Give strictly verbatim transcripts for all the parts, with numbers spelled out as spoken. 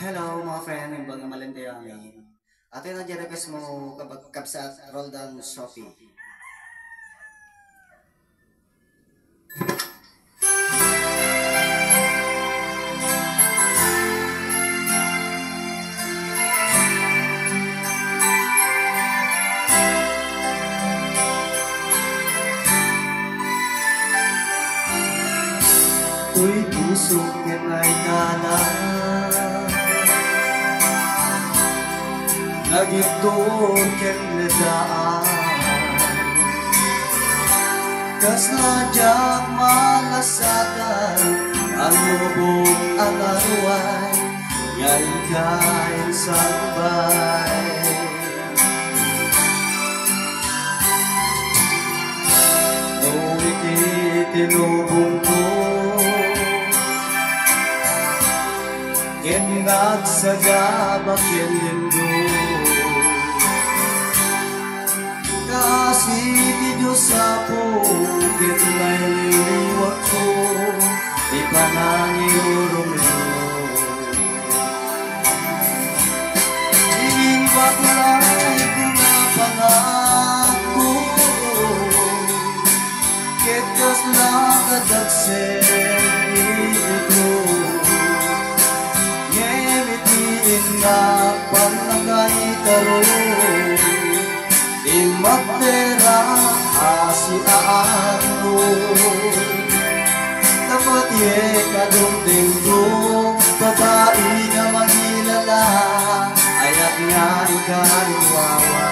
Hello, mga friend, imbag nga malem tayo amin. Ato yung request mo, kabag-, kabsat, Roldan Sophie. Toy pusok ken naikana, nagibtur ken ledaan. Kasla diak malasatan a lubong a naruay nga inka insambay. No iti ti lubongko, ken nagsagaba ken lindong. Kaasi ti Dios Apo, ket nailiwakko ti panangirurumenmo. Imbaklay ko nga panagko, ket kasla kadagsen iti ko. Ngem iti innak pannakaitaro, immakdera a siaano. Tapatye kadumtengko, babai nga mangilala, ayat nga inka inwawa.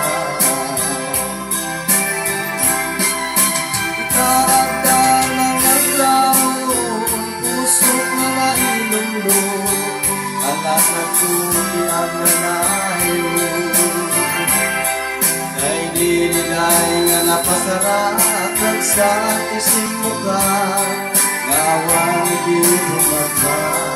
Ita adda nangarlaon, pusok nga nailumlo, alasagko ti agnanayon. Nailiday nga napasarak, ragsak ti simmuka, nga awan iti bumagbaag.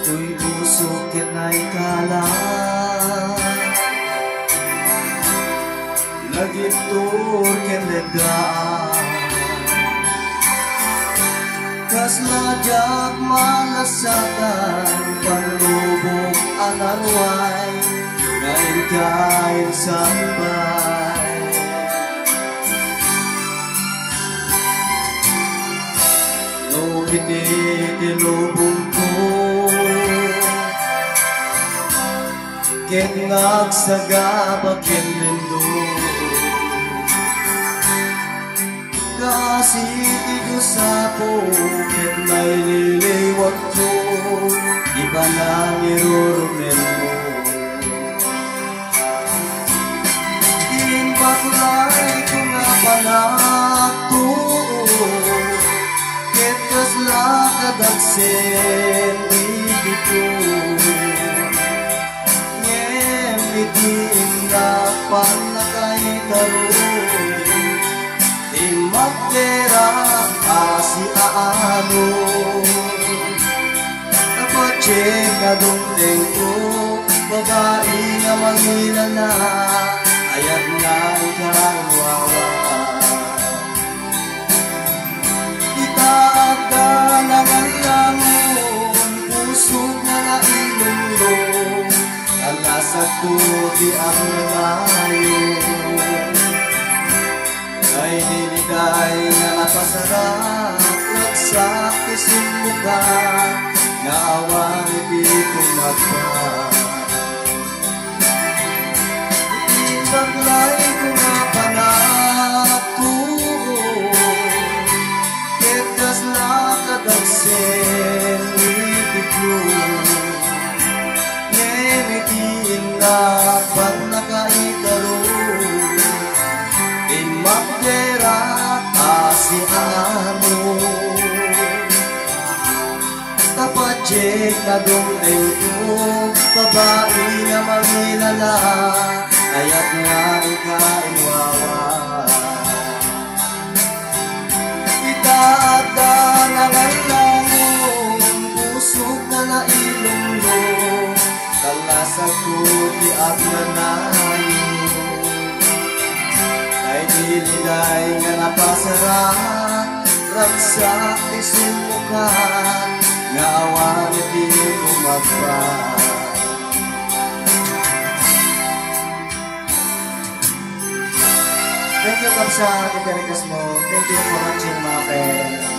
Toy pusok ket naikala, nagibtur ken ledaan. Kasla diak malasatan, panlubong a naruay nga inka insambay. No iti ti lubongko, ket nagsagaba ken lindong. Kaasi ti Dios Apo, ket naililiwakko ti panangirurumenmo. Imbaklay ko nga panagko, ket kasla kadagsen iti ko. Ngem iti innak pannakaitaro, immakdera a siaano. Tapatye kadumtengko, babai nga mangilala, ayat nga inka inwawa. Ita adda nangarlaon, pusok nga nailumlo, alasagko ti agnanayon. Nailiday nga napasarak, ragsak ti simmuka, nga awan iti bumagbaag. Imbaklay ko nga panagko, ket kasla kadagsen iti ko. Ngem iti innak pannakaitaro, immakdera a siaano. Tapatye kadumtengko, babai nga mangilala, ayat nga inka inwawa. Ita adda Manami, tay diliday nga napasara, ragsak ti simmuka, nga awan iti kumagpa. Thank you, Kapsat, iti request mo. Thank you for watching, mga friend.